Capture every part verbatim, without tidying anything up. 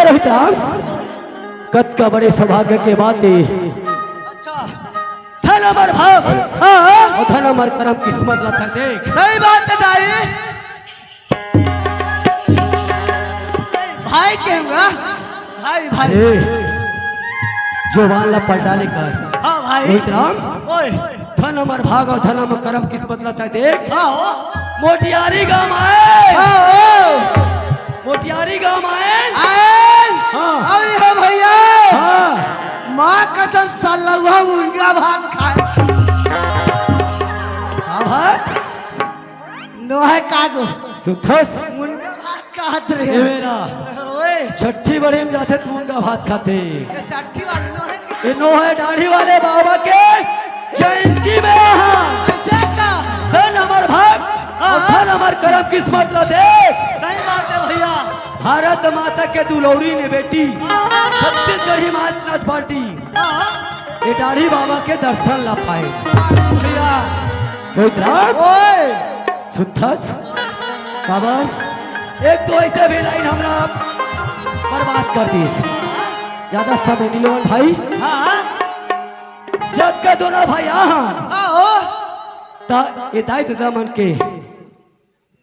रोहित राम, कतका बड़े सौभाग्य के बात हे। अच्छा। धन हमर भाग, हाँ। अउ धन हमर करम किस्मत ला तैं देख। सही बात हे दाई। भाई के हुआ, भाई, भाई। ए, जुबान ला पलटा ले कर। हाँ भाई। रोहित राम। ओए। धन हमर भाग अउ धन हमर करम किस्मत ला तैं देख। हाँ हो। मोटियारी गांव आए। हाँ हो। मोटियारी गांव आए। आए। हाँ। अरे हो भैया। हाँ। माँ कसम सलौहा मुनगा भात खाए। का भात? नोहे का गो। सुथस। मुनगा भात कहत रहे। ए मेरा। ओए। छट्ठी बड़े में जाथे त मुनगा भात खाथे। ये छट्ठी वाले नोहे के? ये नोहे दाढ़ी वाले बाबा के जयंती में आहा। ऐसे का? धन हमर भाग, हाँ, हाँ। धन हमर करम किस्मत ला देख। सही बात हे भैया। भारत माता के दुलौरी ने बेटी, छत्तीसगढ़ी मात नाच पार्टी। हाँ। ये दाढ़ी बाबा के दर्शन ला पाए। भैया। रोहित राम। ओए। सुथस। काबर? एक तो ऐसे भी लाइन हमरा बर्बाद कर दिस। ज्यादा समय नहीं लेवन भाई। हाँ। जब के दोनों भाई आहा। हाँ हो। त ये दाई ददा मन के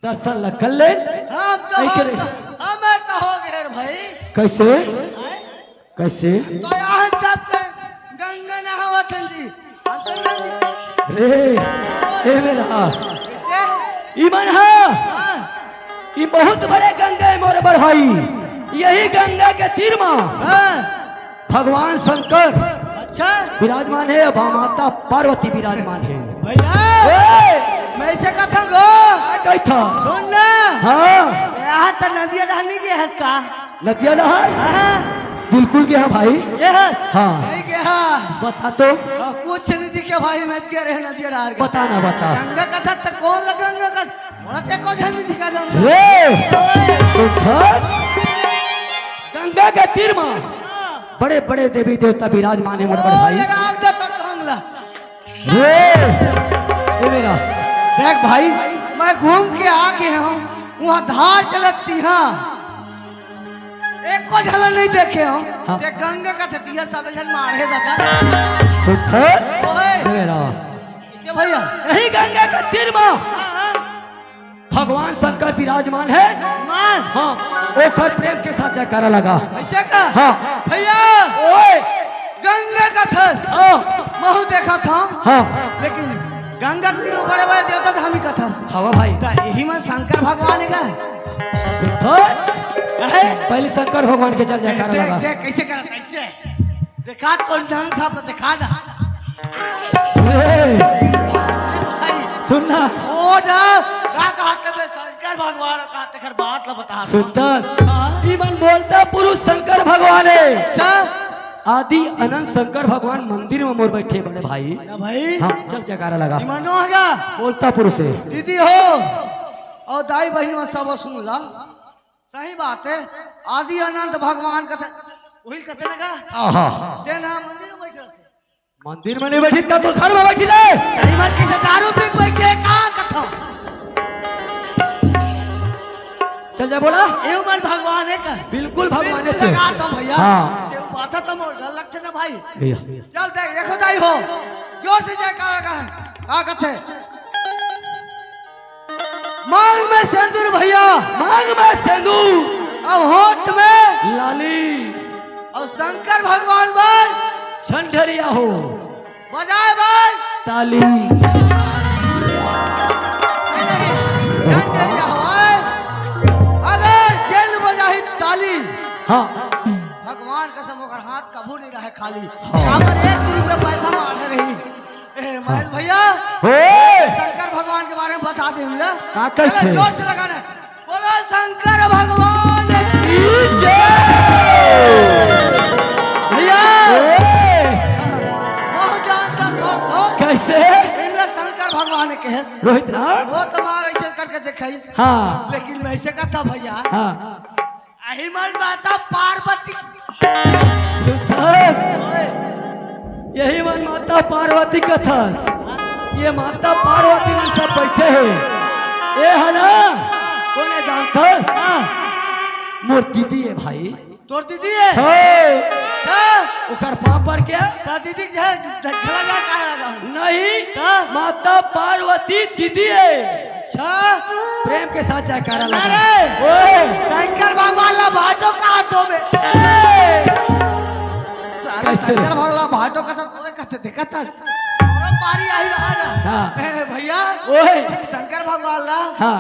दर्शन ल कर ले। हम तो, ऐ हम करे। तो, हमें तो हो गए रे भाई। कैसे? हैं? कैसे? तो यहाँ जब से गंगा नहावत हन जी। हम तो नदी। रे, ए मेरा। कैसे? ई मन हा। हाँ। ई बहुत बड़े गंगा हे मोर बड़ भाई। यही गंगा के तीर मा। हाँ। भगवान शंकर अच्छा। विराजमान हे, अब माता पार्वती विराजमान हे। भैया, ए! मैं से कथा गो। का कहिथा? सुन ना। हाँ। यहाँ तो नदिया डहर नहीं गए हस का? नदिया डहर? हाँ। बिल्कुल गया भाई। ये है? हाँ। नहीं गया। बता तो। और कुछ नहीं दिखे भाई, मैं गया रहे नदिया डहर का। बता ना, बता। गंगा कथा तो कौन लगा गंगा का? बड़ा ते को झन दिखा दम। रे! ओए। सुथस। गंगा के तीर मा हाँ। बड़े बड़े देवी देवता विराजमान हे मोर बड़ ओ, भाई। ये राग दे तो ढंग ला। रे, ए मेरा। देख भाई, मैं घूम के आ गए हूँ, वहाँ धार चलती हाँ, एको झलन नहीं देखे हूँ। हाँ। ये गंगा का धतिया सब झन मारे दादा। सुथस। ओए। ए मेरा। इसे भैया। यही गंगा के तीर मा हाँ, हाँ। भगवान शंकर विराजमान हे। मान। हाँ, ओखर प्रेम के साथ जयकारा लगा। ऐसे का? हाँ। भैया, ओए। गंगा कथस। हाँ। महू देखा था। हाँ। लेकिन गंगा के तीर बड़े बड़े देवता धामी कथस। हवा भाई। त यही मन शंकर भगवान हे का? हाँ। है? पहले शंकर भगवान के चल जयकारा देख, लगा। देख, कैसे कर, कैसे? देखा तो नाम साहब को देखा ना। ए, भाई, सुन ना। ओ ना, का कहते बे शंकर भगवान का तेकर बात ला बता। सुंदर। हाँ। ई मन बोलता पुरुष शंकर भगवान हे। अच्छा। आदि अनंत शंकर भगवान मंदिर में मोर बैठे बड़े भाई। ना भाई। हाँ, चल जयकारा लगा। ई मनो हगा। बोलता पुरुष हे। दीदी हो, और दाई बहन में सब सुन ला। सही बात हे, आदि अनंत भगवान कथे, वही कथे ना का? आहा। तेन हा मंदिर में बैठे रहते। मंदिर में नहीं बैठी, तब तो घर में बैठी ले। अरे मन कैसे दारू पी के बैठे, कहाँ कथा? चल जा बोला। एहू मन भगवान हे का? बिल्कुल भगवान हे बिल्कुल ते। लगा तो भैया। हाँ। ते बात तो मोर डर लगते ना भाई। भैया। चल देख, देखो दाई हो, जोर से जयकारा लगा है। का कथे? मांग में सेंदूर भैया। मांग में सेंदूर। अब होंठ में लाली। और शंकर भगवान बर। झंझरिया हो। बजाए बर। ताली। नहीं, नहीं, झंझरिया हो, आए। अगर जेल बजाही ताली। हाँ। भगवान कसम ओकर हाथ कभू नहीं रहे खाली। हाँ। काबर एक रुपया पैसा मारे रही। ए, महेश भैया, ओए! शंकर भगवान के बारे में बता दे हमला। का कहत चलो, हे? जोर से लगाना। बोलो शंकर भगवान की जय। भैया, ओए! बहुत जानता थोर, थोर। कैसे? इनमें शंकर भगवान के है। रोहित राम? वो तुम्हारा ऐसे करके दिखाई। हाँ। लेकिन वैसे का था भैया। हाँ। यही मन माता पार्वती। सुंदर। यही मन माता पार्वती कथस। ये माता पार्वती मन सब बैठे हे। ए हना, कोने जानथस? हाँ। मोर दीदी हे भाई। तोर दीदी हे? हाँ। अच्छा। ओकर पाँव पर के? त दीदी के झ-, झ-, झगड़ा का लगा? नहीं। त? माता पार्वती दीदी हे। अच्छा। प्रेम के साथ जयकारा लगा। अरे! ओए! शंकर भगवान ला भाटो कहा तो बे? ए! साला कैसे? शंकर भगवान ला भाटो कहा तो तोरे कहते देखा था। तोरो पारी आई रहा ना। हाँ। ए, भैया। ओए! शंकर भगवान ला। हाँ।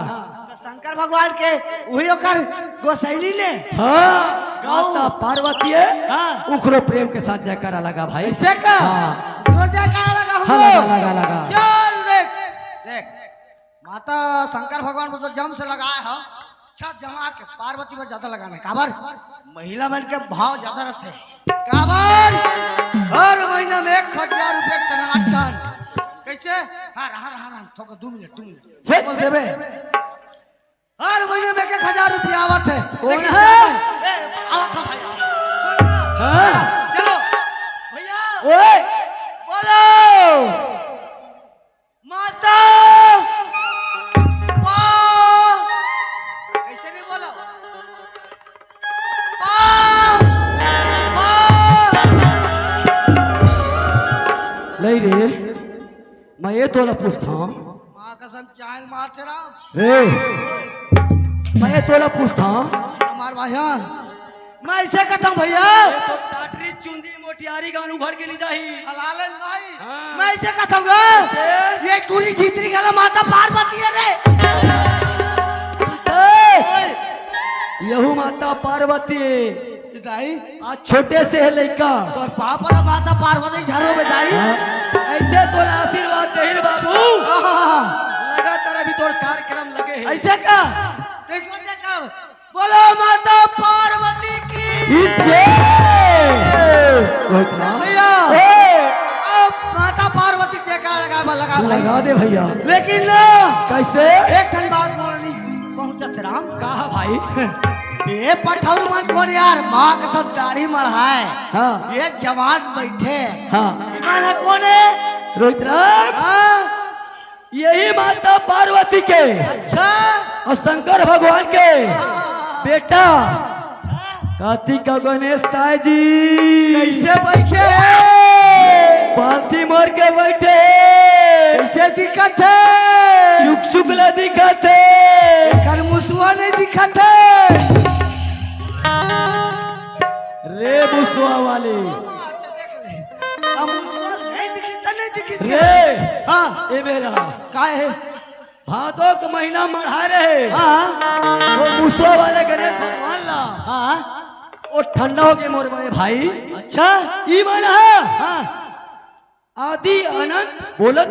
त शंकर भगवान के उही ओकर गोसैली ने। हाँ, गौ। माता पार्वती हे, हाँ। उखरो प्रेम के साथ जयकारा लगा भाई। ऐसे का? हाँ। तो जयकारा लगा हम हाँ, लगा, लोग। लगा, लगा। चल देख, देख, माता शंकर भगवान पर तो जम से लगाए हो, सब जमा के पार्वती पर ज्यादा लगाना हे। काबर? महिला मन के भाव ज्यादा रहते। काबर? हर महीना में एक हजार रुपये टनाटन। कैसे? हाँ, रहा, रहा, रहा, थोड़ा दो मिनट, दो मिनट। हे? बोल देबे। हर महीने में एक एक हजार रुपया आवत हे। कौन लेकिन हे? ए, आवत हे भाई, आवत हे। सुन ना। हाँ। चलो, भैया। ओए। बोलो। माता। पा-, कैसे नहीं बोलो? पा-, पा-, नहीं रे, मैं ये तोला पूछता हूँ। माँ कसम, चाल मार तेरा। रे, मैं ये तोला पूछता हूँ। हमार भाई, हाँ। मैं ऐसे कहता हूँ भैया। ये तो टाटरी चुंदी मोटियारी गानू भर के नहीं जाही। हलालन भाई। हाँ। मैं ऐसे कहता हूँ गा। कैसे? ये टूरी झितरी गला माता पार्वती हे रे। सुनते? ओए। यहू माता पार्वती हे। दाई। आज छोटे से हे लइका। तोर पाँव पर माता पार्वती झरो बे दाई। हाँ। ऐसे तोला आशीर्वाद देही रे बाबू। आहा। लगातार अभी तोर कार्यक्रम लगे हे। ऐसे का? देख, ऐसे का? बोलो माता पार्वती की। जय। भैया। ए। अब माता पार्वती के का लगा, लगा भाई। लगा दे भैया। लेकिन ना, कैसे? एक ठन बात बोलनी पहुंचत राम। कहा भाई? ये पठौर मन कोन यार, माँ कसम दाढ़ी मढ़ाए। हाँ। ये जवान बैठे। हाँ। इमन ह कोन हे? रोहित राम। हाँ। यही माता पार्वती के अच्छा। और शंकर भगवान के हाँ। बेटा कार्तिक अउ गणेश ताई जी। कैसे बैठे? पालथी मोर के बैठे। कैसे दिखत हे? चुक चुक ला दिखत हे। एकर मुसवा नहीं दिखत हे। रे मुसवा वाले। अब मुसवा नहीं दिखी त नहीं दिखी। रे। हाँ। ए मेरा। का हे? भादो के महीना मढ़ा रहे। हाँ। वो मुसवा वाले गणेश भगवान ला। हाँ। वो ठंडा हो गए मोर बड़े भाई। अच्छा। ई मन ह। हाँ। आदि अनंत बोलत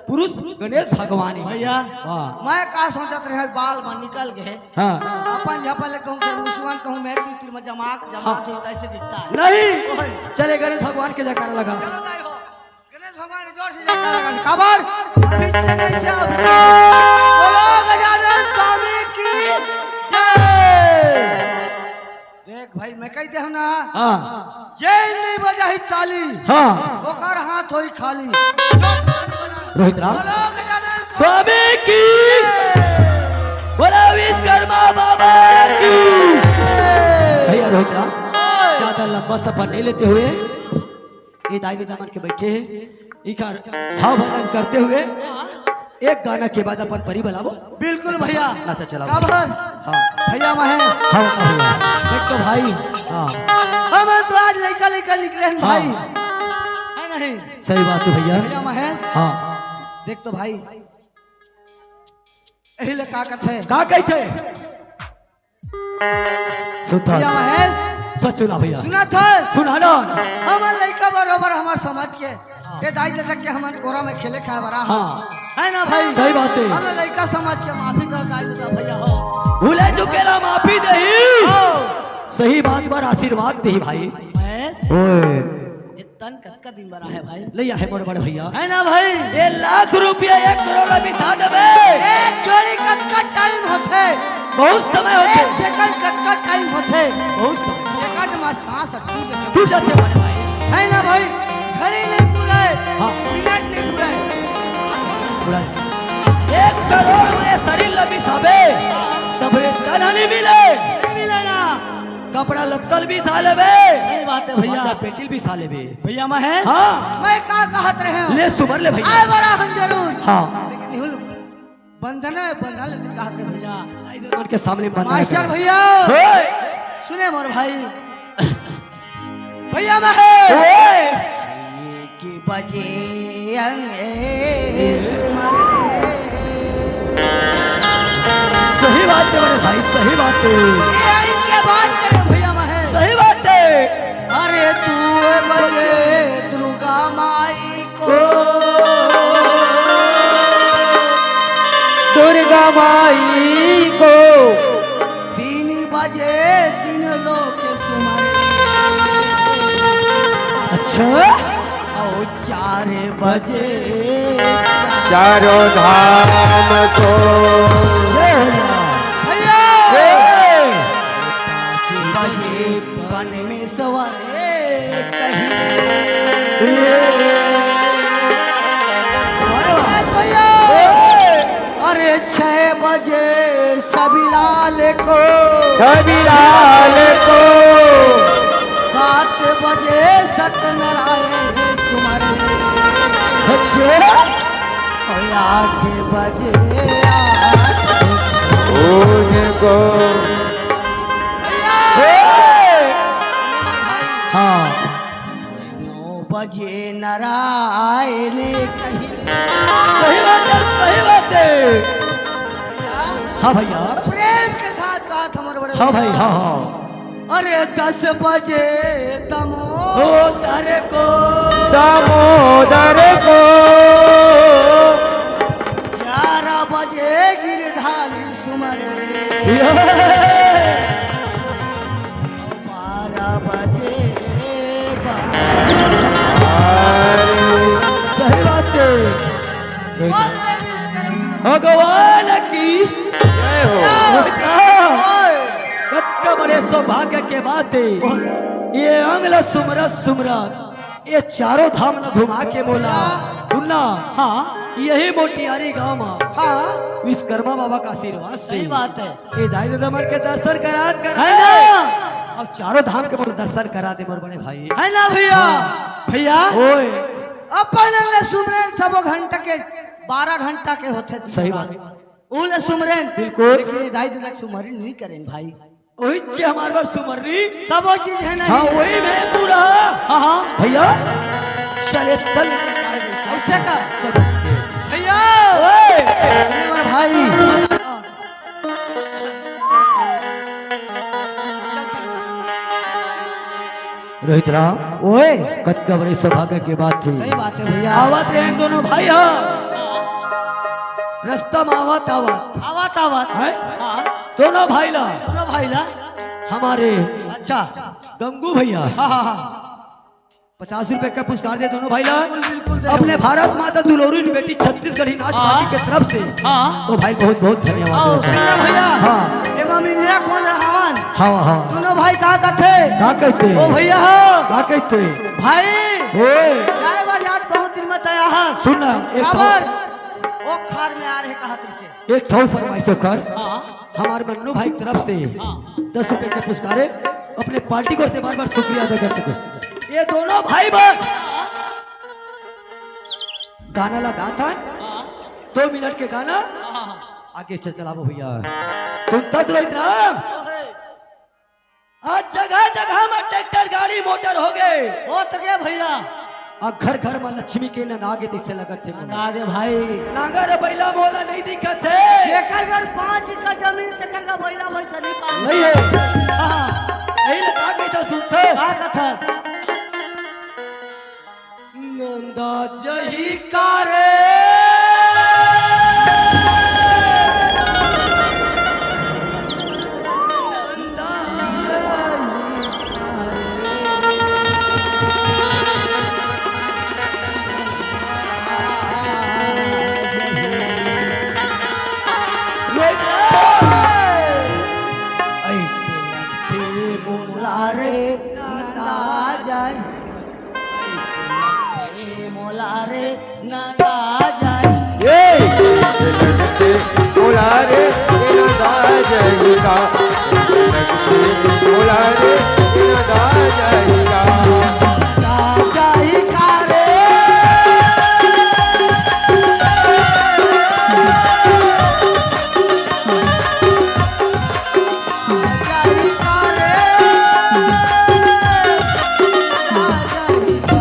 पुरुष गणेश भगवान हे। भैया, वाह। मैं का सोचत रहे, बाल में निकल गए। हाँ। अपन झपल कहूँ, फिर मुसवन कहूँ, मैं भी तीर में जमा, जमा हाँ। थे, कैसे दिखता है? नहीं। ओए। चले गणेश भगवान के जयकारा लगा। चलो दाई हो। गणेश भगवान के जोर से जयकारा लगा। काबर? अभी चले से अभी। बोलो गजानन स्वामी की जय। देख भाई, मैं कह दे ना। हाँ। जे नहीं बजाही ताली, हाँ। ओकर हाथ होई खाली। जोर से ताली बजा। रोहित राम। बोलो गजानन स्वामी की। बोलो विश्वकर्मा बाबा की। भैया रोहित राम, ज्यादा लंबा सफर नहीं लेते हुए, ये दाई ददा मन के बैठे हैं, इकर भाव भजन करते हुए एक गाना के बाद अपन परी बुलाबो। बिल्कुल भैया। नाचा चलाओ। काबर? हाँ। भैया महेश। हाँ, हाँ, भैया। देख तो भाई। हाँ। हम तो आज लइका लइका निकले हैं भाई। हाँ। है नहीं? सही बात है भैया। भैया महेश। हाँ। देख तो भाई। यही ले का कहते हैं? का कहते हैं? सुनता भैया महेश। सच सुना भैया। सुना था? सुना ना। हमर लइका बरोबर हमर समझ के। हाँ। ये दाई ददा के हमन कोरा में खेले खाए बरा। हाँ। है ना भाई? सही बात है। हमर लइका समझ के माफी कर दाई ददा भैया हो। भूले चुके ला माफी देही। हो। सही बात पर आशीर्वाद देही भाई। महेश। ओए। ये तन कतका दिन बरा है भाई? ले आहे मोर बड़े भैया। है ना भाई? ये लाख रुपया एक करोड़ ला बिसा देबे। एक जोड़ी कतका टाइम होथे? बहुत समय होथे। एक सेकंड कतका टाइम होथे? बहुत समय। सेकंड में सांस टूट जाथे। टूट जाथे बड़े भाई। है ना भाई? घड़ी नहीं पुरे। हाँ। मिनट नहीं पुरे। पूरा। एक करोड़ में शरीर ला बिसाबे, तब रे तन नहीं मिले। नहीं मिले ना। कपड़ा लत्ता ल बिसा लेबे। सही बात है भैया। माता पेटी ल बिसा लेबे। भैया महेश, हाँ। मैं का कहत रहे हूँ? ले सुमर ले भैया। आए बड़ा हम जरूर। हाँ। लेकिन निहुल बंधन है, बंधन ले कहत रहे भैया। आई दे मन के सामने बंधन मास्टर करे। भैया। होय। सुने मोर भाई। भैया महेश। ओए। एक बजे अंगे मरे। सही बात है बड़े भाई, सही बात है। ये इनके बात करे भैया महेश। सही बात है। अरे दू बजे दुर्गा माई को। दुर्गा माई को। तीन बजे तीन लोक सुमर। अच्छा। और चार बजे चारों धाम को। जय हो। भैया। ए। पाँच बजे वन में सवार कहीं। ए। अरे भैया। ए। अरे छह बजे छबिलाल को। छबिलाल को। सात बजे सत्यनारायण सुमर। अच्छा। और आठ बजे आठ उनको। हाँ। नौ बजे नारायण कहीं। सही बात है, सही बात है। हाँ भैया। प्रेम के साथ कहा था हमारे बड़े हाँ भैया। भाई, हाँ, हाँ। अरे दस बजे दमोदर को। दामोदर को। ग्यारह बजे गिरधारी सुमर। ये। बारह बजे बारह। सही बात है। बोल दे विश्वकर्मा। भगवान की जय हो। ओए। कतका बड़े सौभाग्य के बात है। ये अंग ल सुमरत सुमरत ये चारों धाम ल घुमा के मोला सुनना। हाँ। यही मोटियारी गांव में हाँ। विश्वकर्मा बाबा का आशीर्वाद से सही बात है। ये दाई ददा मन के दर्शन करात करा है ना? और चारों धाम के मोला दर्शन करा दे मोर बड़े भाई। है ना भैया? हाँ। भैया। ओए। अपन ले सुमरन सबो घंटा के बारह घंटा के होथे। सही बात। उले सुमरन। बिल्कुल। लेकिन ये दाई ददा सुमरन नहीं करें भाई। वही चे हमारे पास सुमरनी। सबो चीज है ना? हाँ, वही में पूरा। हाँ, हाँ। भैया, चल, इस तल। ऐसे का? चल। भैया। ओए। सुन मेरा भाई। रोहित राम। ओए। कतका बड़े सौभाग्य के बात थी। सही बात है भैया। आवत रहे दोनों भाई हा। रास्ता में आवत आवत। आवत आवत। हैं? हाँ। दोनों भाई ला। दोनों भाई ला। हमारे अच्छा। गंगू भैया। हाँ, हाँ, हाँ। पचास रुपए का पुरस्कार दे दोनों भाई ला। बिल्कुल, बिल्कुल दे। अपने भारत माता दुलौरी बेटी छत्तीसगढ़ी नाच हाँ। पार्टी के तरफ से। हाँ। तो भाई बहुत बहुत धन्यवाद आओ, देता हूँ। सुन ना भैया। हाँ। एमा मिंजरा कौन रहावन? हाँ, हाँ। दोनों भाई का कथे? का कहते? ओ भैया हो। का कहते? भाई। ओए। काय बार याद बहुत दिन में तया है। सुन ना, एक काबर? ओ खार में आ रहे कहा तुझसे। एक ठो फरमाइश कर। हाँ। हमारे मन्नू भाई की तरफ से हाँ। दस रुपए का पुरस्कार है। अपने पार्टी को से बार बार शुक्रिया अदा करते हैं। ये दोनों भाई बहन गाना लगा था। हाँ। दो मिनट के गाना। हाँ। आगे से चलाओ भैया। सुनता तो रोहित राम। आज जगह जगह में ट्रैक्टर गाड़ी मोटर हो गए। हो तो गया भैया। अब घर घर में लक्ष्मी के नंदा गे तइसे लगत हे मोला। नंदा गे भाई। नांगर बइला मोला नहीं दिखत हे। जेकर घर पाँच एकड़ जमीन, तेकर का बइला भैंसा नहीं पाल। नहीं है। हाँ। यही ले का कहता सुनते। का कथा? नंदा जही कारे। ऐसे लगथे मोला रे नंदा जाही। ऐसे लगथे मोला रे नंदा जाही। ए! ऐसे लगथे मोला रे नंदा जाही का। बोला रे, ना जाएगा। ना जाएगा रे। ना जाएगा रे। ना जाएगा।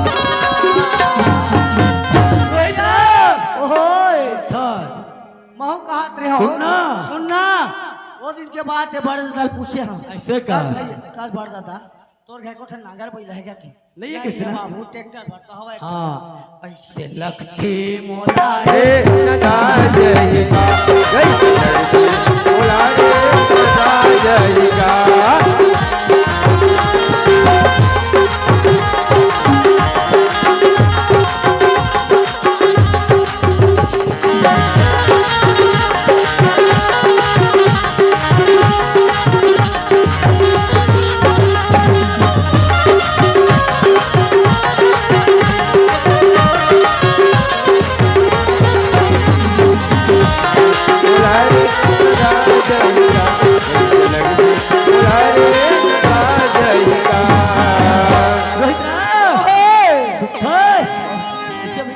रोहित राम। ओए। थस। महू कहत रहे हो। सुनना। सुनना। वो दिन के बात है, बड़े दादा पूछे हम। ऐसे का? कल भाई, कल बड़े दादा, तोर घर को ठन नांगर बैल है क्या कि? नहीं है। नहीं किसी है ना? बाबू, ट्रैक्टर भरता हवा है। हाँ। ऐसे लगथे मोला रे। ए, नगा जय का, जय लगथे मोला रे, नगा जय का।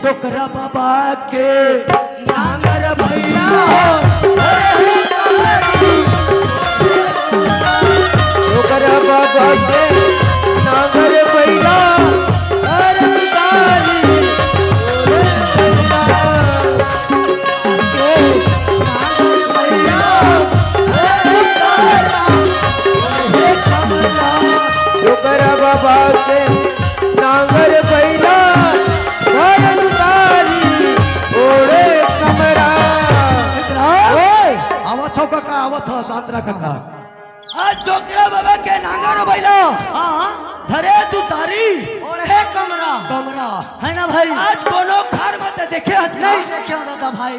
डोकरा बाबा के नांगर भैया। डोकरा बाबा के नांगर भैया। अरे तारी, डोकरा बाबा के नांगर भैया। भरत तारी ओढ़े कमरा। ओए, आवत हो काका, आवत हो, शांत रह काका। आज डोकरा बाबा के नांगर बैला। हाँ। धरे दुतारी। ओढ़े कमरा। कमरा। है ना भाई? आज कोनो खार में ते देखे हस ना? नहीं देखे हो दादा भाई।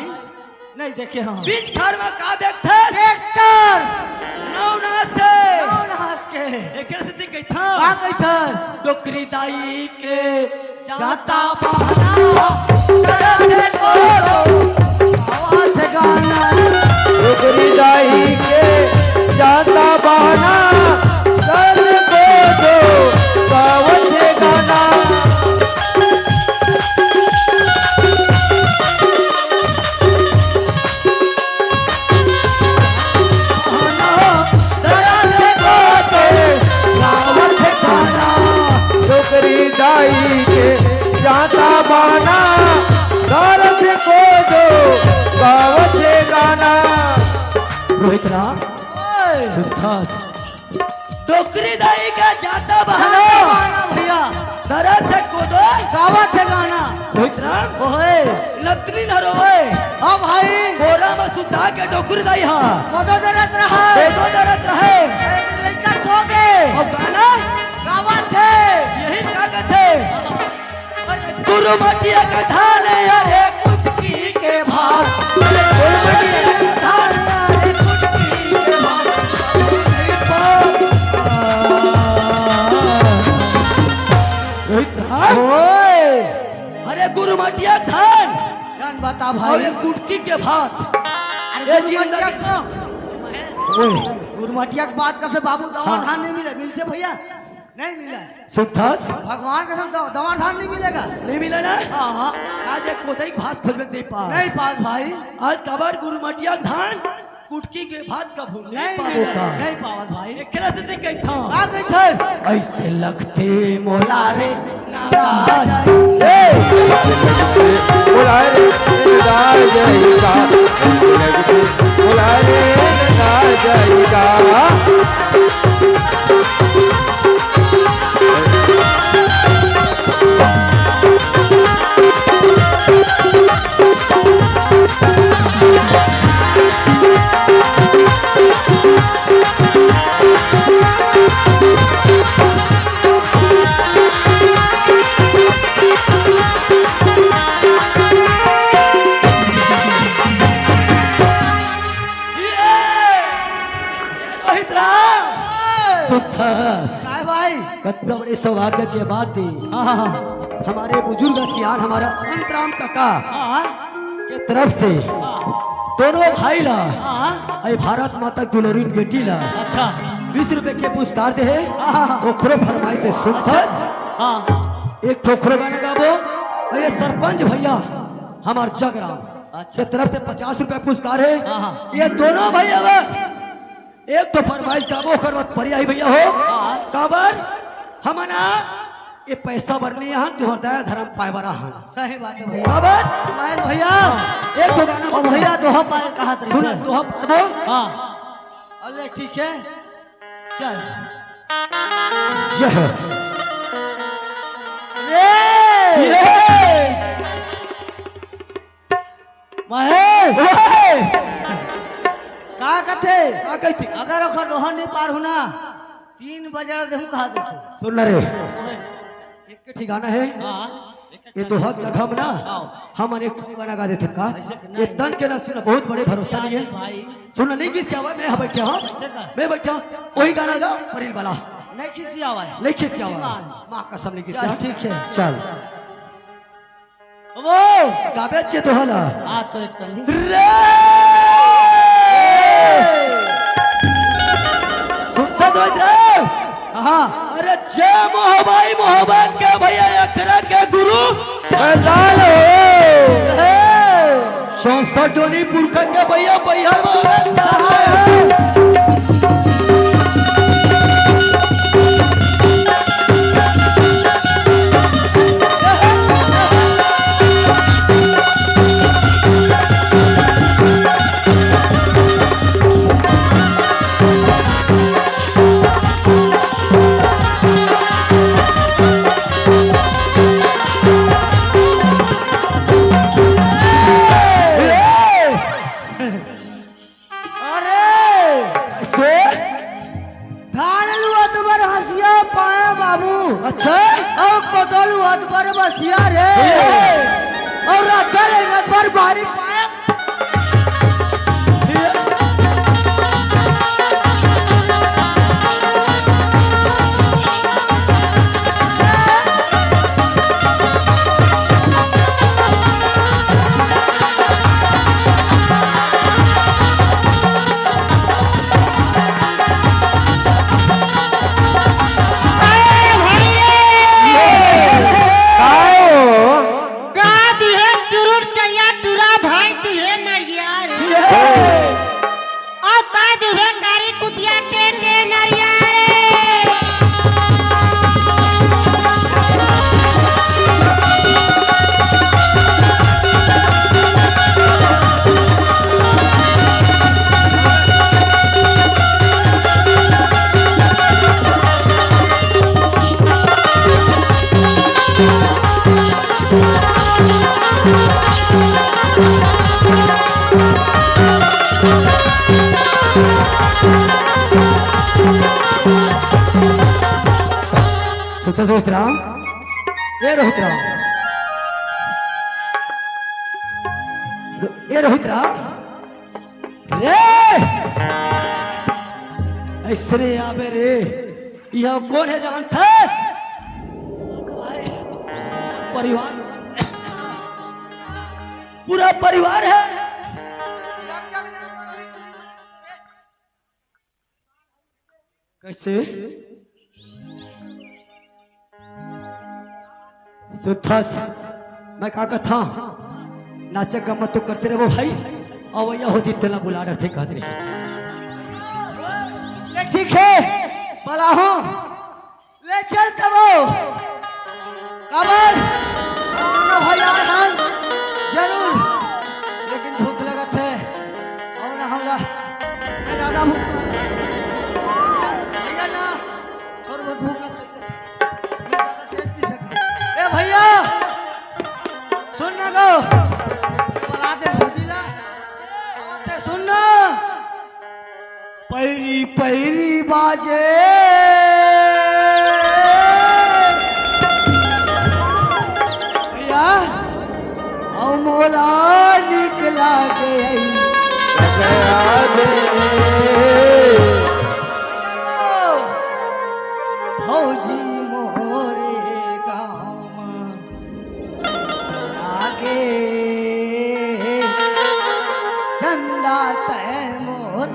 नहीं देखे हम। बीच खार में का देखथस? ट्रैक्टर। नवनास के। नवनास के। एकरे सेती कहिथन। का कहिथन? डोकरी दाई के जाता बहाना, करत हे कोदो, गावत हे गाना। डोकरी दाई के जाता बहाना, करत हे कोदो, गावत हे गाना। डोकरी दाई के जाता बहाना, गावत हे कोदो, गावत हे गाना। रोहित राम, ओए। सुनथस? डोकरी दाई के जाता बहाना। जाता बहाना भैया। धरत हे कोदो। गावत हे गाना। रोहित राम। ओए। नतनी न रोवे। हाँ भाई। कोरा में सुता के डोकरी दाई हा। कोदो धरत रहे। कोदो धरत रहे। अरे लइका सो गे। अउ गाना? गावत हे। यही ताकत हे। गुरु मटिया के धान, अरे कुटकी के भात। गुरु मटिया के धान, अरे कुटकी के भात। रोहित राम। ओए। अरे गुरु मटिया के धान। जान बता भाई। अरे कुटकी के भात। अरे ये गुरु जीवन मटिया का का? ओए। गुरु मटिया के बात कब से बाबू दवा हाँ। धान नहीं मिले, मिलते भैया? नहीं मिले। सुनथस? भगवान कसम दव-, दवा धान नहीं मिलेगा। नहीं मिले ना? हाँ, हाँ। आज एक कोदई भात खोजबे नहीं पास। नहीं पास भाई। आज काबर गुरु मटिया धान, कुटकी के भात कभू नहीं नहीं पावो मिले, का। नहीं पावत भाई। एकरा सेती कहिथन। का कहिथन? ऐसे लगथे मोला रे। ए! बोला रे, राज का। बोला रे, राज का। रोहित राम। सुनथस? काय भाई? कतना बड़े सौभाग्य के बात हे। हाँ, हाँ, हाँ। हमारे बुजुर्ग सियान, हमारा अनंत राम काका हाँ। के तरफ से हाँ। दोनों भाई ला, हाँ। अई भारत माता दुलरिन बेटी ला, अच्छा। बीस रुपए के पुरस्कार दे हे। हाँ, हाँ, हाँ। ओखरो फरमाइश हे, सुन अच्छा। हाँ। एक ठो ओखरो गाना गाबो। अउ ये सरपंच भैया हमार जगराम अच्छा। के तरफ से पचास रुपया पुरस्कार हे। हाँ, हाँ। ये दोनों भैया बर एक ठो फरमाइश गाबो, ओकर बाद परिया ही भैया हो। हाँ। काबर हमन ये पैसा बर नइ आहन, तुंहर दया धरम पाए बर आहन। सही बात हे भैया। काबर? महेश भैया। हाँ, एक ठो गाना अउ बाबू। भैया दोहा पाए कहत रहिस। सुन, दोहा पाबो। हाँ। अरे ठीक हे। चल। जय हो। रे! ये! महेश! ओए! का कथे? का कथे? अगर ओखर दोहा नइ पारहूं ना, तीन बजा देहूं कहा देथे। सुन ना रे। ओए। एक ठिकाना हे। हाँ। ये दोहा के जगह में ना, हाँ। हमन एक ठो गाना गा देथन का? ऐसे नहीं। ये तन के ना सुन, बहुत बड़े भरोसा नइ हे। भाई। सुन, नइ गिसियावय, मैं हा बइठे हंव। ऐसे का? मैं बइठे हंव, ओही गाना गा, परिल वाला। नइ गिसियावय। नइ गिसियावय। माँ कसम नइ गिसियावय। चल, ठीक हे। चल। वो। गाबे चे दोहा ला। हाँ, तो एक कनी। रे! सुनत हस रे? हाँ। अरे जय मोहबाई मोहबा के भैया, अखरा के गुरु। पैदाल हो। हे। चौसठ जोनी पुरखा के भैया, बैहर में। अरे! से? धान लुवत बर हंसिया पाया बाबू। अच्छा? अउ कोदो लुवत बर बसिया रे। ए! अउ रद्दा रेंगत बर बारी पाया। अरे भाई रे! का हो? का दिहे चुरुट चैया टुरा भाई दिहे नरिया रे। ये! अउ का दिहे कारी कुतिया के के नरिया रे। सुनत हस रोहित राम? ए रोहित राम। रो-, ए रोहित राम। रे! अइसने आबे रे। इहाँ कोन हे जानथस? परिवार। पूरा परिवार हे। कइसे? सुनथस, मैं का कथंव, नाचा गम्मत तो करते रहिबो भाई, अवइया होही तेला बुला डरथे कहत रहे। ले ठीक हे, बलाहूं, ले चल तभो। काबर? हम दूनों भाई आए हन, जरूर, लेकिन भूख लगत हे, अउ ना हमला, मैं जादा भूख मार, भैया ना, थोर बहुत भूख लग सकत हे। मैं ज्यादा सेज पी सकत। ए भैया, सुन ना गो। बला दे भौजी ला। बात हे, सुन ना। पैरी पैरी बाजे। भैया, अउ मोला नीक लागे। भौजी मोरे गाँव म लागे चंदा तय मोर।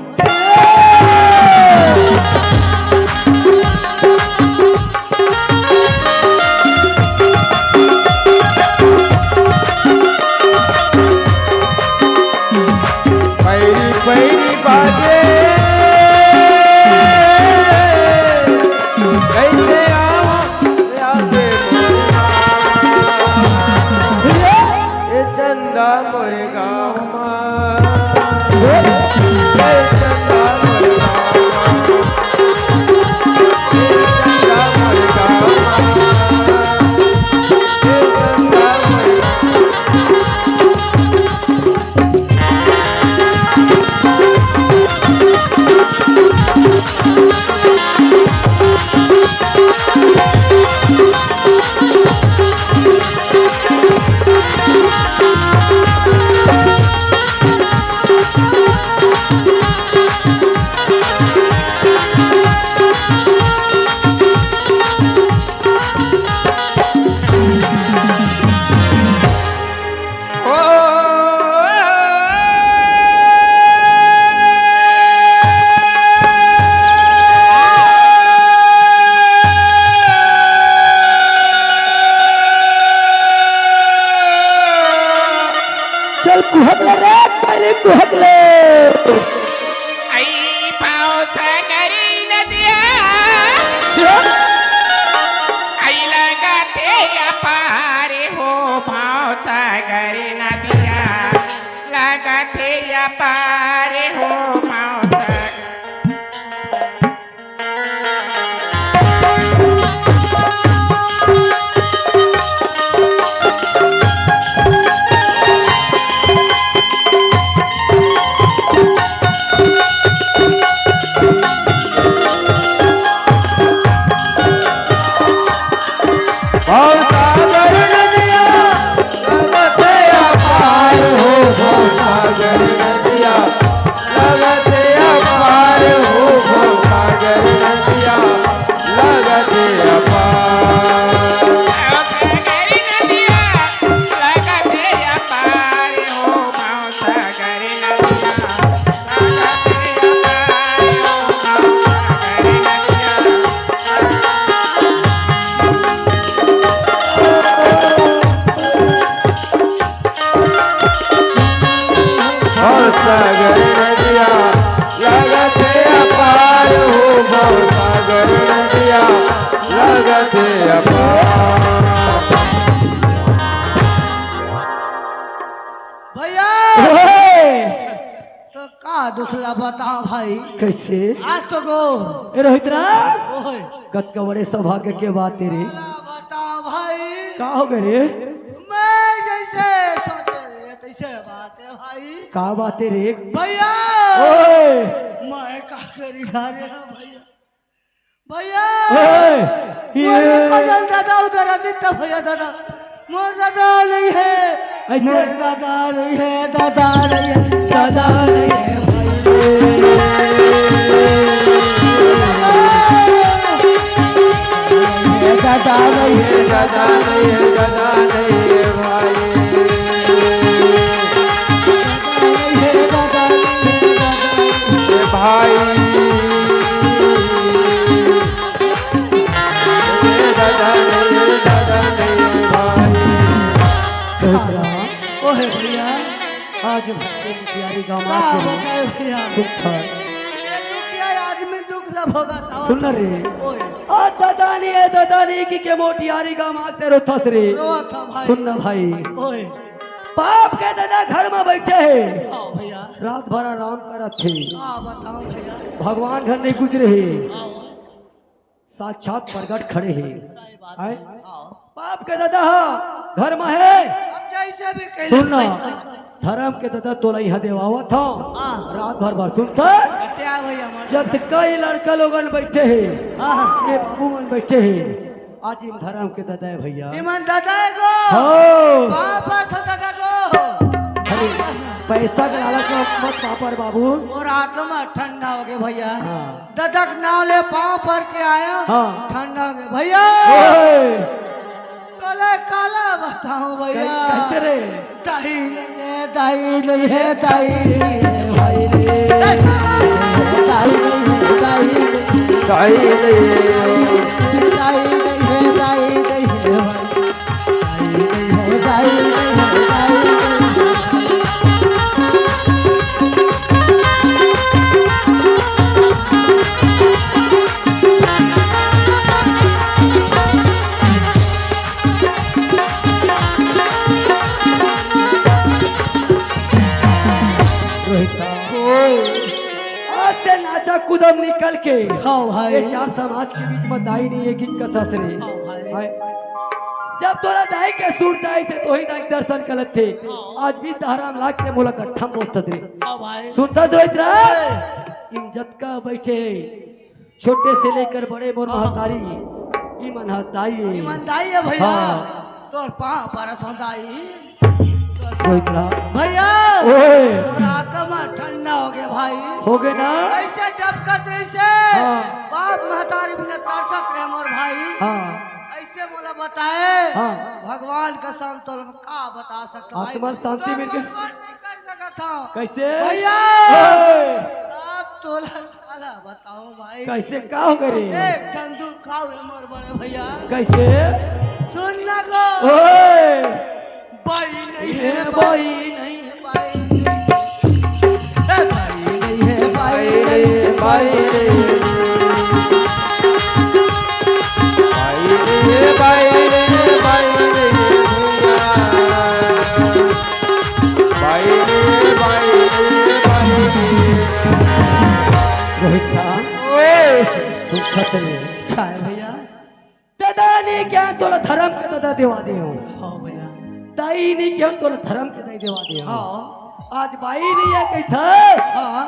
पार हो मौसा। भवसागर नदिया लगथे अपार हो, भवसागर नदिया लगथे अपार हो, भवसागर नदिया लगथे अपार। भवसागर नदिया लगथे अपार हो, भवसागर नदिया भवसागर नदिया लगथे अपार हो, भवसागर नदिया लगथे अपार। भैया, ओए! तो का दुख ला बताओ भाई? कैसे? आज तो गो। ए रोहित राम, ओए। कतका बड़े सौभाग्य के बात हे रे। का ला बताओ भाई? का हो गे रे? मैं जैसे सोचे रहे तैसे बात हे भाई। का बात हे रे? भैया, ओए। मैं का करी जा रहे हैं भैया? भैया, ओए, मोरे ये को जल दादा उधर आदित्य भैया दादा, मोर दादा नहीं है, ऐसे? मोर दादा नहीं है, दादा नहीं है, दादा नहीं है, भाई। दादा नहीं है, दादा नहीं है, दादा नहीं है, भाई। ए भाई, ए दादा रे, ए दादा रे भाई। ओहे भैया। आज भक्ति की तैयारी का का मार हो के गए भैया? सुख था। ये दुखिया आदमी दुख ला भोगत आवत सुन ना रे। ओए। आ दादानी, ए दादानी की के मोटियारी का मार ते रोथस रे। रोथस भाई। सुन ना भाई। ओए। बाप के दादा घर में बैठे हे। आओ भैया। रात भर आराम करत हे। का बताओ भैया। भगवान घर नहीं गुजरे हे। आओ। साक्षात प्रगट खड़े हे। सही बात आय? हे। आओ। बाप के दादा हा घर में हे। अब जैसे भी कह सुन ना, लो। धर्म के दादा तोला इहाँ देवावत हव। हाँ। रात भर बर सुनता। हटिया भैया, मर जतका ही लड़का लोगन बैठे हे, हाँ, हाँ। ये बाबू मन बैठे हे, आज इन धर्म के दादा हे भैया। इमन दादा हे गो। हो। बाप बाप हो दादा गो। अरे, पैसा के लालच में मत पापर बाबू। मोर आत्मा ठंडा हो गया भैया। हाँ। दादा के नाव ले पाँव पर के आया। हाँ। ठंडा हो गया भैया। ओए। तोले काला बताऊं भैया। कै-, कैसे रे? दाई नहीं है, दाई नहीं है, दाई नहीं है, भाई रे। दाई नहीं है, दाई नहीं है, दाई नहीं है। दाई नहीं है। दाई नहीं है, दाई नहीं है, भाई। दाई नहीं है, दाई नहीं है, दाई नहीं है। रोहिता। ओए। आज से नाचा कूदम निकल के हाँ भाई। ये चार समाज के बीच में दाई नहीं हे कि कथस रे। हाँ भाई। भाई, जब तोला दाई के सुरता हे से तोही दाई के दर्शन करत हे। हाँ। आज भी दहराम लाग के मोला गट्ठा बोलत रे। हाँ भाई। सुनता रोहित रे? ओए। इन जतका बैठे हे, छोटे से लेकर बड़े मोर हाँ। महतारी, इमन ह दाई हे। इमन दाई हे भैया। हाँ। तोर पाँव परत हूँ दाई। रोहित राम। भैया। ओए। मोर आत्मा ठंडा हो गया भाई। हो गया ना? कैसे डबकत रहिसे? हाँ। बाप महतारी बिना तरसत रहे मोर भाई। हाँ। ऐसे मोला बताए। हाँ। भगवान का संतोल में का बता सकता भाई? आत्मा शांति तो मिल गई। भगवान नहीं कर सकत हूँ। कैसे? भैया। ओए। आप तोला काला बताओ भाई। कैसे का हो गए? एक ठन दुख खाओ रे मोर बड़े भैया। कैसे? सुन ना गो। ओए। बाई नहीं है, ए, बाई नहीं है, बाई नहीं। ए, बाई नहीं है, बाई नहीं है, बाई नहीं है। बाई नहीं है, बाई नहीं है, बाई नहीं है। बाई रे, बाई रे, चलिए। काय भैया? ददा नी क्या तोला धर्म के ददा देवा दे हो। हाँ भैया। दाई नी क्या तोला धर्म के दाई देवा दे हो। हाँ। आज बाई नी है कहिथे। हाँ।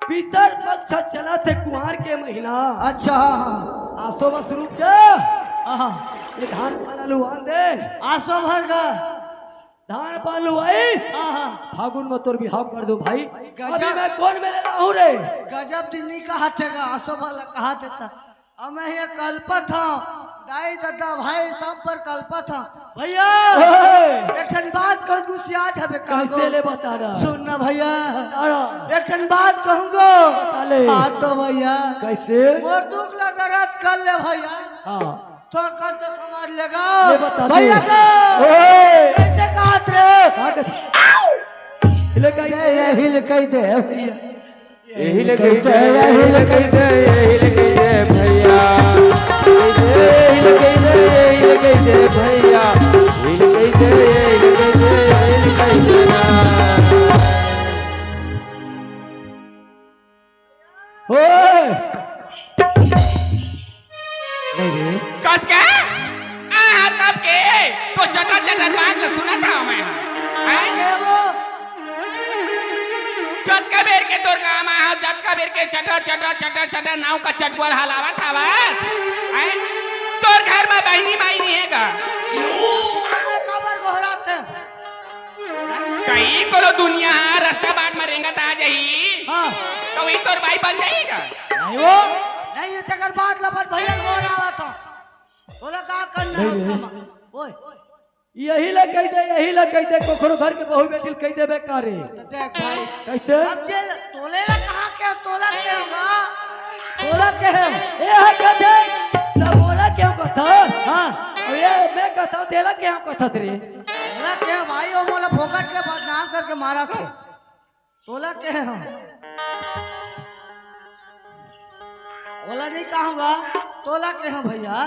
पितर पक्ष चलथे कुंवार के महीना। अच्छा, हाँ, हाँ। आसो बस रुक जा। हाँ, हाँ। ये धान पान लुवान दे। आसो भर गा। धान पान लुवाइस। हाँ, हाँ। फागुन में तोर बिहाव कर दो भाई। गजब। अभी मैं कोन मेले लाहूं रे? गजब दिन नी कहाथे गा, आसो वाला कहाथे त। अब मैं ये कलपत हूँ, दाई ददा भाई सब पर कलपत हूँ। भैया, ओए! एक ठन बात कहूँ, गुसिया जाबे का कैसे गो? ले बता रहा? सुन ना भैया, बता रहा। एक ठन बात कहूँ गो। बता ले। हाँ तो भैया। कैसे? मोर दुख ला दर्द कर ले भैया। हाँ। तोर कर तो समाज लेगा। ले बता दे। भैया का। ओए! कैसे कहत रे? का कहत? ले कही दे, यही ले कही दे। यही ले कही दे, यही ले कही दे, यही ले कही दे भैया। यही ले कही दे, यही ले कही दे भैया। यही ले कही दे, यही ले कही दे, यही ले कही दे ना। ओए! नहीं रे। कस के? आहा, तब के? तो चटर चटर बात ल सुनत हंव मैं। हैं? के वो? जतका बेर के तोर गांव म आहा, जतका बेर के चटर चटर चटर चटर नाव का चटुअर हलावत हवस। हैं? तोर घर म बहिनी माई नी हे गा? काबर गोहरात हे? कहीं कोनो दुनिया ह, रस्ता बाट म रेंगत आ जाही, हाँ। त वही तोर बाई बन जाही गा? नहीं वो, नहीं, ये तेकर बात ल अपन भैया ल गोहरावत हंव। ओला का करना नहीं है रे। ओला का मा-, ओए। यही ले कही दे, यही ले कही दे, कोखरो घर के बहू बेटी ल कही देबे का रे? तो देख भाई। कैसे? अब जे ल-, तोले ला कहा के, तोला के होगा? तोला के है? ए, हा, कथे, तब ओला के कथा? हाँ। अउ ये मैं कथा, तेला के कथा रे? ओला के भाई, वो मोला फोकट के बदनाम करके मारथे। तोला के हो? ओला नहीं कहूंगा, तोला के हो भैया।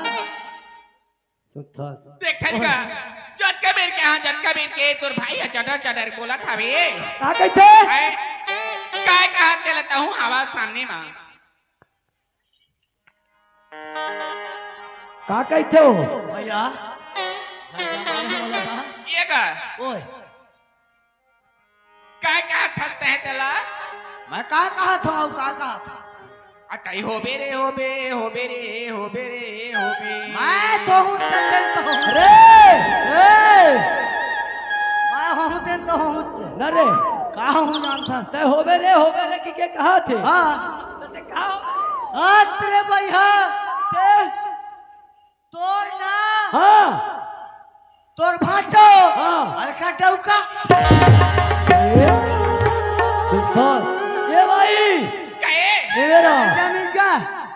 सुथस। देखल का? जतका बेर के, हाँ, जतका बेर के तोर भाई ह चटर चटर बोलत हवे। का कहिथे? हैं? काय कहत तेला तहूं हवा सामने मा। का कहिथे हो? भैया, ये का? ओए। का कहत हस तैं तेला? मैं का कहत हंव, का कहत हंव? आ, कही होबे रे, होबे, होबे रे, होबे रे, होबे। मैं तो हूँ तेन तो हूँ। अरे! ए! मैं हूँ तेन तो हूँ। न रे। का हूँ जानत हस? तैं होबे रे, होबे रे कि के कहत हे? हाँ। त तैं का होबे? अरे भैया। तैं? तोर ना। हाँ। तोर भाटो। हाँ। हल्का डौका। ए, सुथस। ए भाई। कहे? ए मेरा। जमीन का।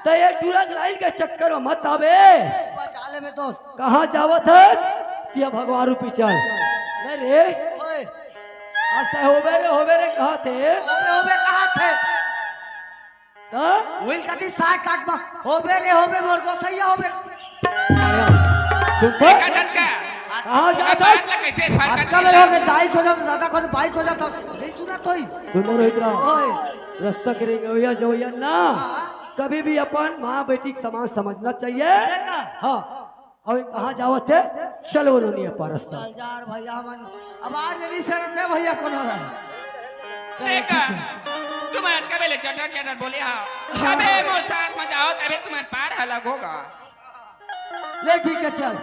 त ये टूरा के लाइन के चक्कर में मत आबे। बचा ले में दोस्त। कहाँ जावत हस? तिया भगवान रूपी चल। नहीं रे। ओए। आज तैं होबे रे, होबे रे कहत हे। होबे, होबे कहत हे। हाँ? उहिल कती साठ काट मा, होबे रे होबे, मोर गोसैया होबे। सुन तो। देखा जस का? कहाँ ओकर जात हस? बात ला कैसे फरकत अतका बेर हो गे, दाई खोजत, दादा खोजत, भाई खोजत, नहीं सुनत होही। सुनो रोहित राव, ओए। रस्ता के रहिवइया जवइया ना, हाँ। कभी भी अपन माँ बेटी के समान समझना चाहिए। ऐसे का? हाँ। अउ कहाँ जावत हे? चलो नोनी अपन रस्ता। चल जा रे भैया मन। अब आज नहीं सड़त रे भैया कोनो ला। देखा, तुमन अतका बेर ले चटर चटर बोले हव। हाँ। अबे मोर साथ में जाओ, तभे तुमन पार अलग होगा। ले ठीक है, चल।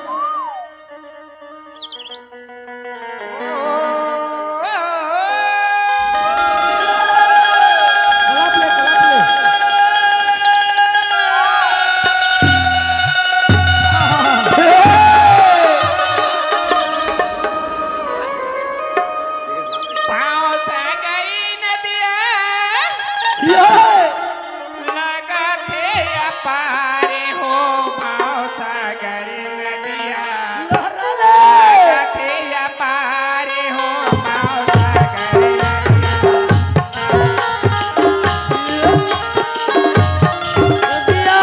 कलप ले, कलप ले। पाँव सागरी नदिया ये! लगथे अपार हो, पाँव सागरी नदिया लहरा ले! लगथे अपार हो, पाँव सागरी नदिया। नदिया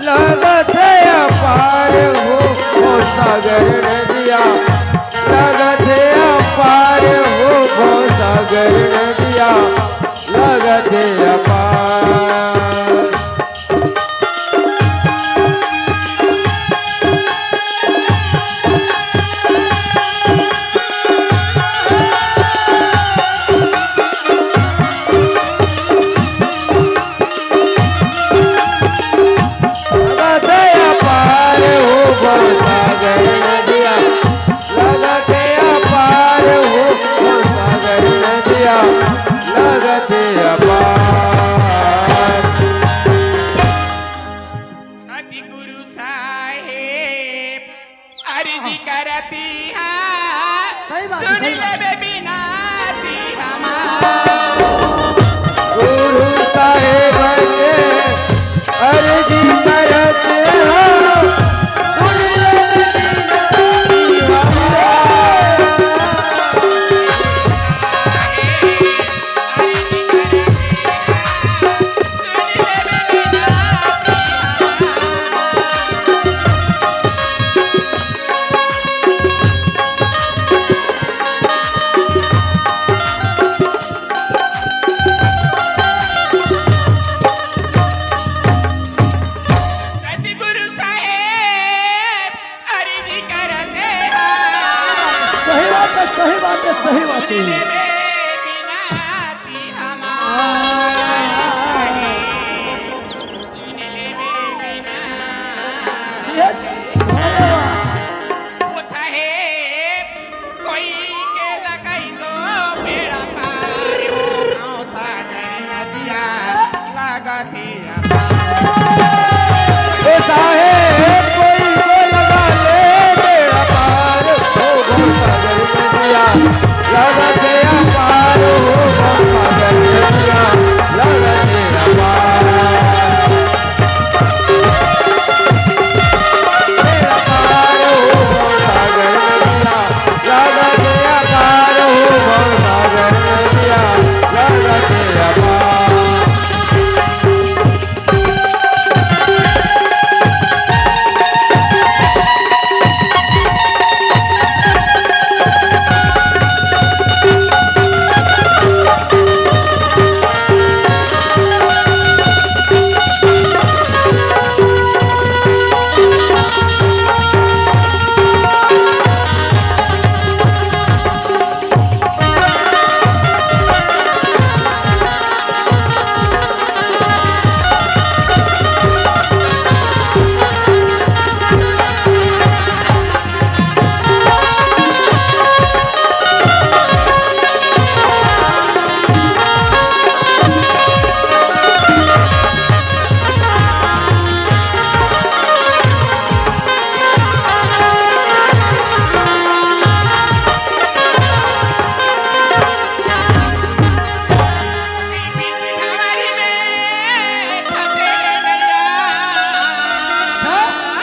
लगथे अपार हो, ओ सागर नदिया, लगथे अपार हो, ओ सागर नदिया, लगथे अपार। अर्जी करत हँव, सही बात है, सुन सही बात है। लेबे बिनती हमार। गुरु साहेब के अर्जी करत हँव, सुन लेबे बिनती हमार। सतगुरु साहेब, अर्जी करत हँव। सही बात है, सही बात है, सही बात है। सुन लेबे बिनती हमार। सुन लेबे बिनती। Yes। ओ साहेब, कोई के लगाई दो बेड़ा पार हो, गाँव सागर नदिया लागत हे अपार। ए साहेब, कोई को लगा ले बेड़ा पार हो, गाँव सागर नदिया लागत हे अपार हो, गाँव सागर नदिया लागत हे अपार।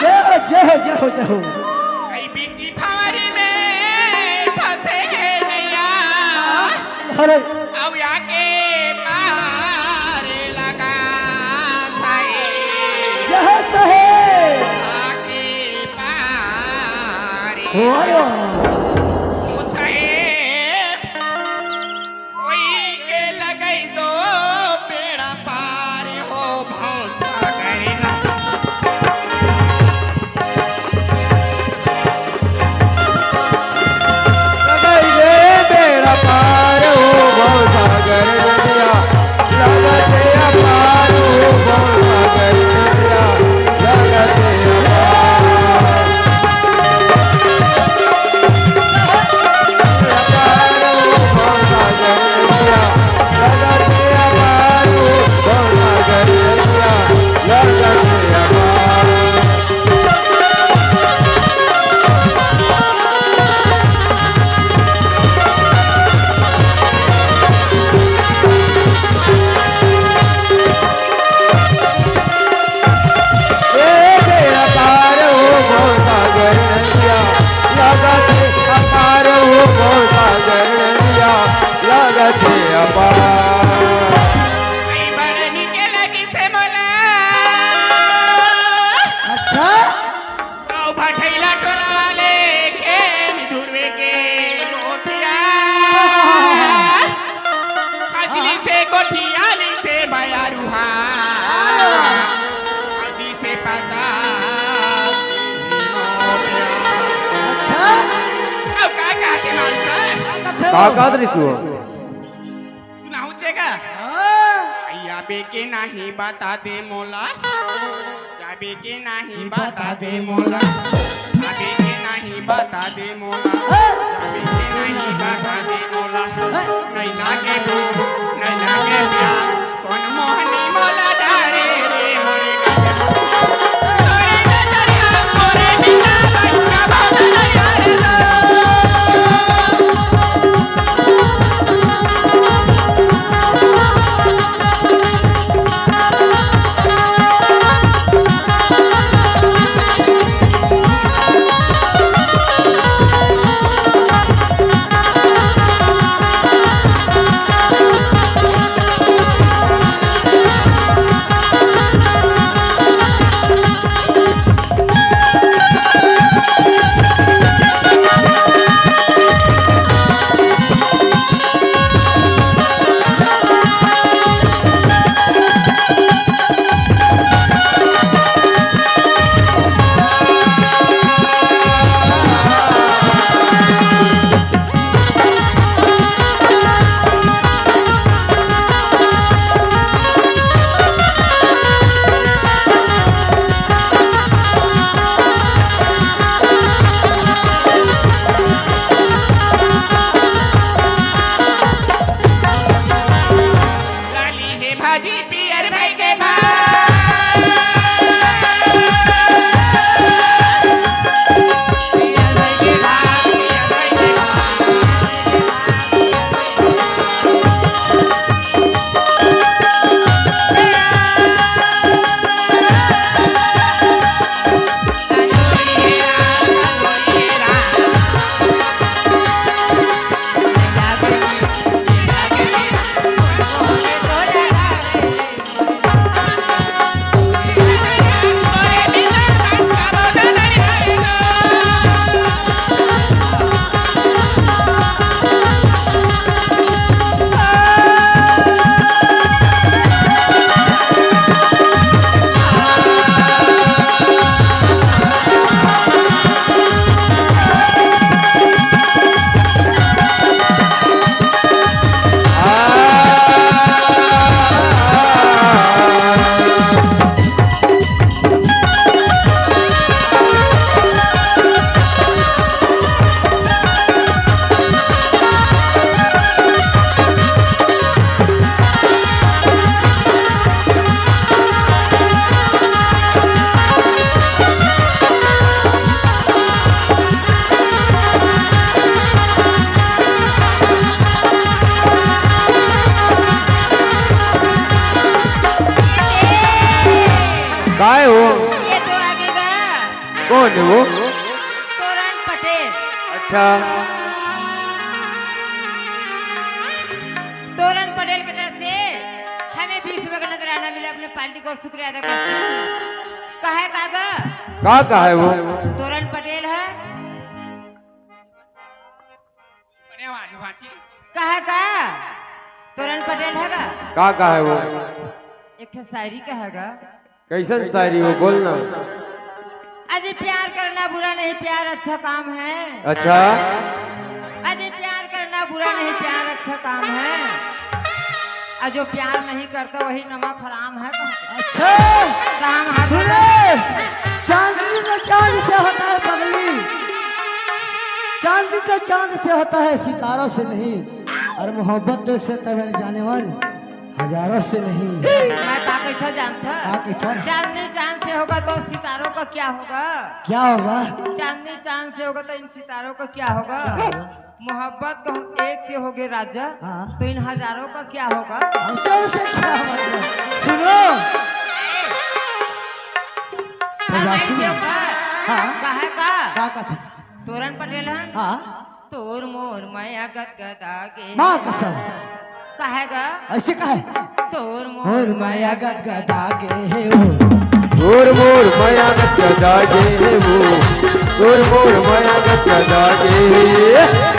जय हो, जय हो, जय हो, जय हो। कई बीची भंवरी में फंसे हे नैया। अरे। अब आके पार लगा साहेब। जय हो साहेब। आके पार। वाह। ओ साहेब। कोई के लगई दो बेड़ा पार हो भव सागर ना। लगई दे बेड़ा पार हो भव सागर नदिया, लगत हे अपार हो भव सागर नदिया, लगत हे अपार। ए बेड़ा पार हो भव सागर नदिया, लगत हे अपार हो भव सागर नदिया, लगत हे अपार। कई बड़ा नीके लगिस हे मोला। अच्छा। अउ भठैला टोला वाले खेम धुरवे के गोठिया। असली से गोठिया ली से बयारू हा। अभी से पचास की नोटिया। अच्छा। अब का कहते मास्टर? का कहत रहिस वो? सुनाहू तें का? हाँ। अइया बे के नाही बता दे मोला। जाबे के नाही बता दे मोला। जाबे के नाही बता दे मोला। हाँ। जाबे के नाही बता दे मोला। हाँ। नहीं लागे भूख, नहीं लागे प्यास। कोन मोहनी मोला डारे रे मोरे गजरा। तोरे नजरिया मोरे बिना लइका भागल वो? तोरण पटेल। अच्छा। तोरण पटेल के तरफ से हमें बीस रुपए का नजराना मिला, अपने पार्टी को शुक्रिया अदा करती हूँ। कहे का गा? का कहे वो? तोरण पटेल है। बढ़िया आवाज बाची। कहे का? तोरण पटेल है गा? का कहे वो? एक ठे शायरी कहे गा। कैसन शायरी हो, बोल ना। अजी प्यार करना बुरा नहीं, प्यार अच्छा काम है। अच्छा। अजी प्यार करना बुरा नहीं, प्यार अच्छा काम है। और जो प्यार नहीं करता वही नमक हराम है। अच्छा। काम है। सुने, चांदनी तो चांद से होता है पगली, चांदनी तो चांद से होता है, सितारों से नहीं। और मोहब्बत तो एक से होता है मेरे जाने मन, हजारों से नहीं। मैं का कहिथों जानथस? का कहिथस? चांदनी चांद से होगा तो सितारों का क्या होगा? क्या होगा? चांदनी चांद से होगा तो इन सितारों का क्या होगा? क्या होगा? मोहब्बत कहूँ एक से होगे राजा, हाँ। तो इन हजारों का क्या होगा? हमसे उसे क्या मतलब? सुनो। ए, तो हाँ, मैं राशि से होगा। हाँ। कहे का? का कथे? तोरण पटेल है। हाँ। तोर मोर मया गदगदा गे। माँ कसम। कहे गा? ऐसे कहे। तोर मोर मोर मया गदगदा गे हे वो। तोर मोर मया गदगदा गे हे वो। तोर मोर मया गदगदा गे हे।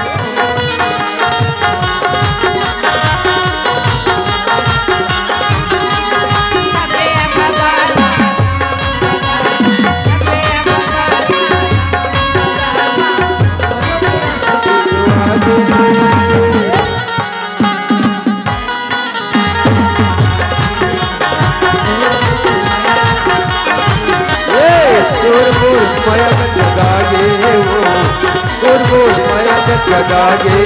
ए, तोर मोर मया गदगदा गे वो, तोर मोर मया गदगदा गे।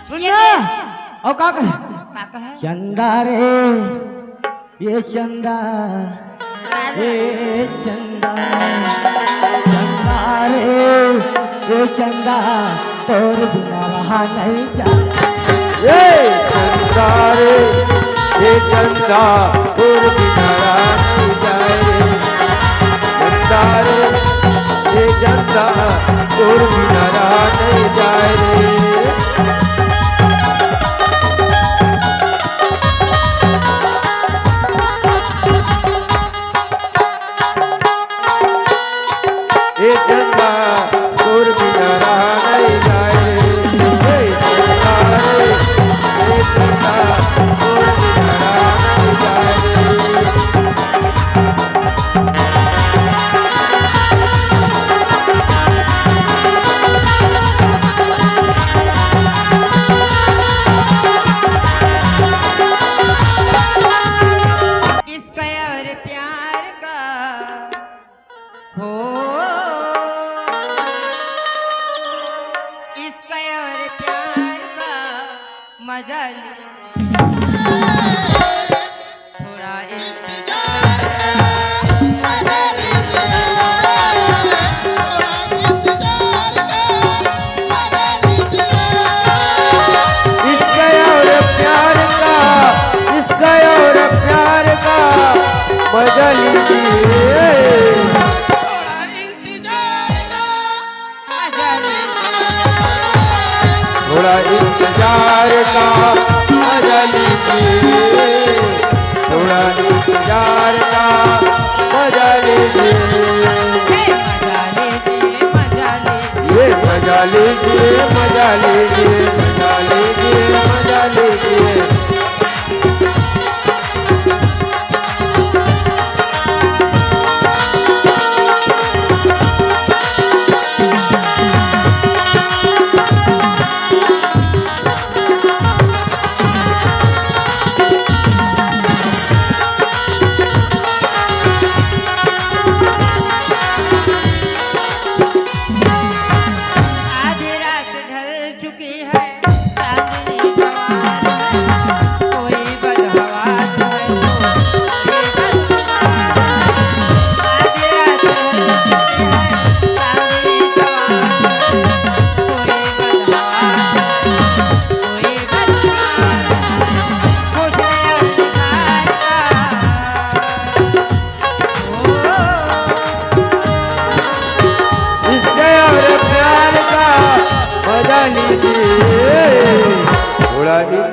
सुन ना, अउ का कहे? का कहे? चंदा रे, ये चंदा, ये चंदा, चंदा रे, ये चंदा, तोर बिना रहा नहीं जाए। ए चंदा रे, ए चंदा, तोर बिना रहा नहीं जाए रे। चंदा रे, ए चंदा, तोर बिना रहा नहीं जाए रे। ए चंदा, तोर बिना रहा नहीं जाए। ए चंदा रे, ए चंदा, तोर बिना रहा नहीं जाए। इश्क और प्यार का हो, इश्क और प्यार का मजा ले, थोड़ा इंतजार का मजा ले। इश्क और प्यार का, इश्क और प्यार का मजा लीजिए। थोड़ा इंतजार का मजा लीजिए, थोड़ा इंतजार का मजा लीजिए। ये मजा लीजिए, मजा लीजिए, मजा लीजिए, मजा लीजिए।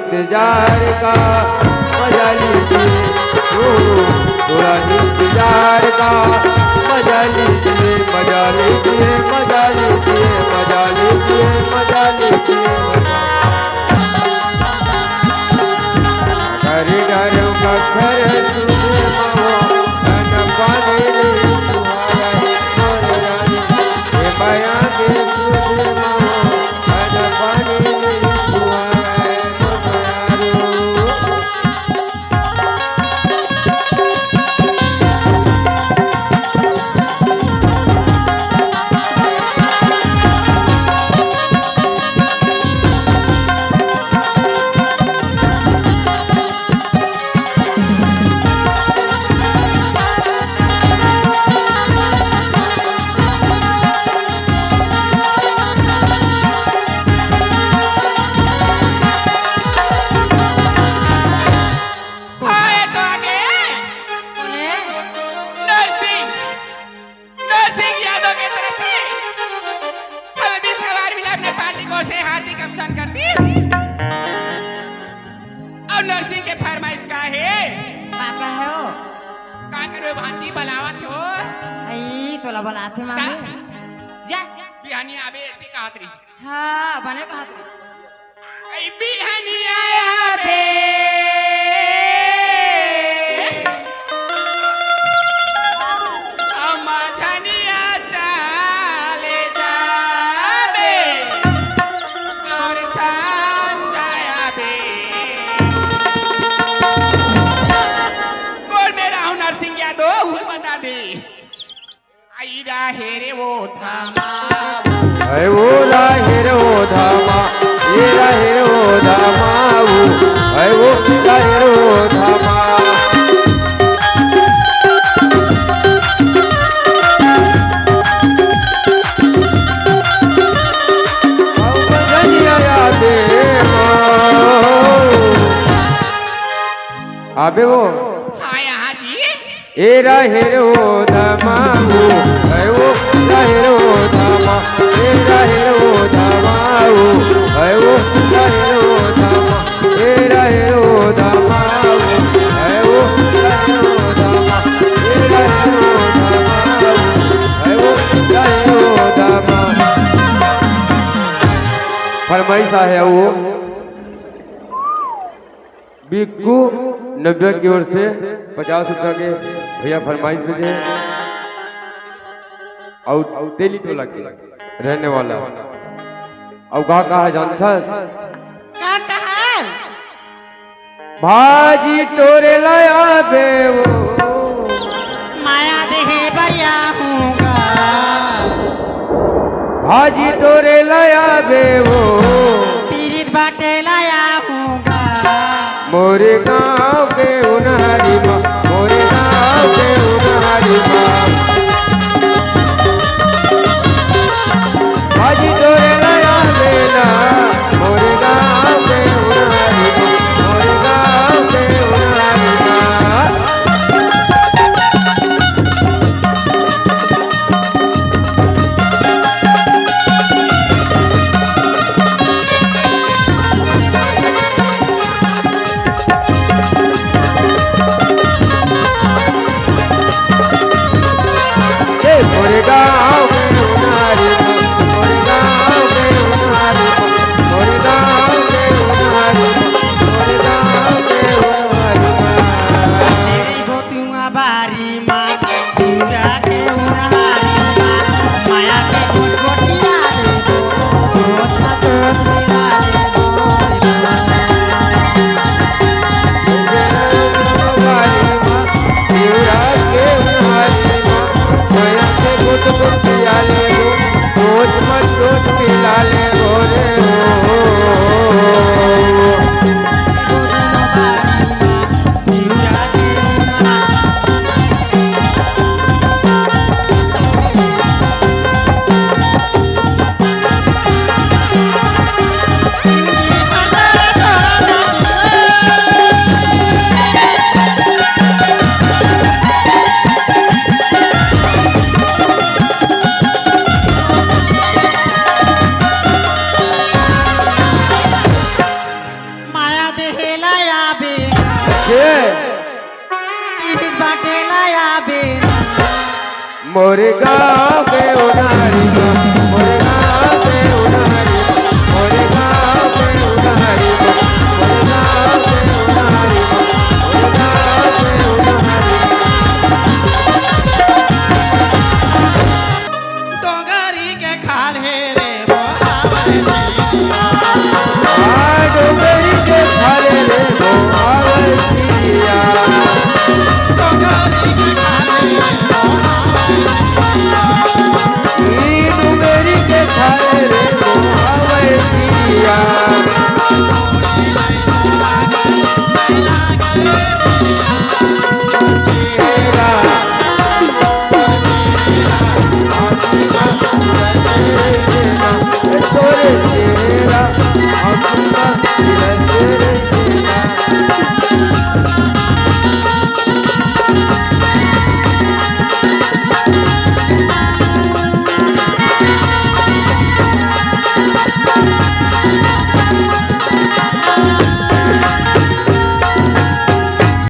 इंतजार का मजा लीजिए, ओ, थोड़ा इंतजार का मजा लीजिए, मजा लीजिए, मजा लीजिए, मजा लीजिए, मजा लीजिए। कर डरो कखर तुझ मवा, तन पानी नहीं सुहावे, मोर रानी, ए माया के तुझ मवा, तन पानी नहीं सुहावे, मोर रानी। आए तो आगे। नरसिंह, नरसिंह यादव के तरफ से हमें भी सवार मिला अपने पार्टी को से हार्दिक अभिनंदन करती हूँ। और नरसिंह के फरमाइश का है? का, का है वो? का करबे भांची, बलावत हो? आई, तोला बलाथे मामी। जा, बिहानी आबे ऐसे कहत रही। हाँ, बने कहत रही। आई बिहनिया आबे, अम्मा धनिया चाले जाबे, और संझा आबे। गोड़ में रहूं नरसिंह यादव, हुल बता दे। आई राहे रे वो धामा। है वो राहे रे वो धामा, ये राहे रे वो धामा, वो है वो राहे रे वो धामा। आबे वो। हाँ, यहाँ जी। ए राहे रे ओ धामा ओ, है ओ राहे रे ओ धामा, ए राहे रे ओ धामा ओ, है ओ राहे रे ओ धामा, ए राहे रे ओ धामा ओ, है ओ राहे रे ओ धामा, ए राहे रे ओ धामा ओ, है ओ राहे रे ओ धामा। फरमाइश आहे वो। बिक्कू नब्बे की ओर से पचास रुपया के भैया फरमाइश भेजे। और तेली टोला के रहने वाला। और का कहा जानथस? का कहा? भाजी टोरे लाया बे वो। माया देहे बरिया हूँगा। भाजी टोरे लाया बे वो। पीरित बाटे लाया हूँगा। मोरे गाँव के उनहरी मा, मोरे गाँव के उनहरी मा। भाजी टोरे लाया बेना, मोरे गाँव के उनहरी मा, मोरे गाँव के उनहरी मा। मोर गाँव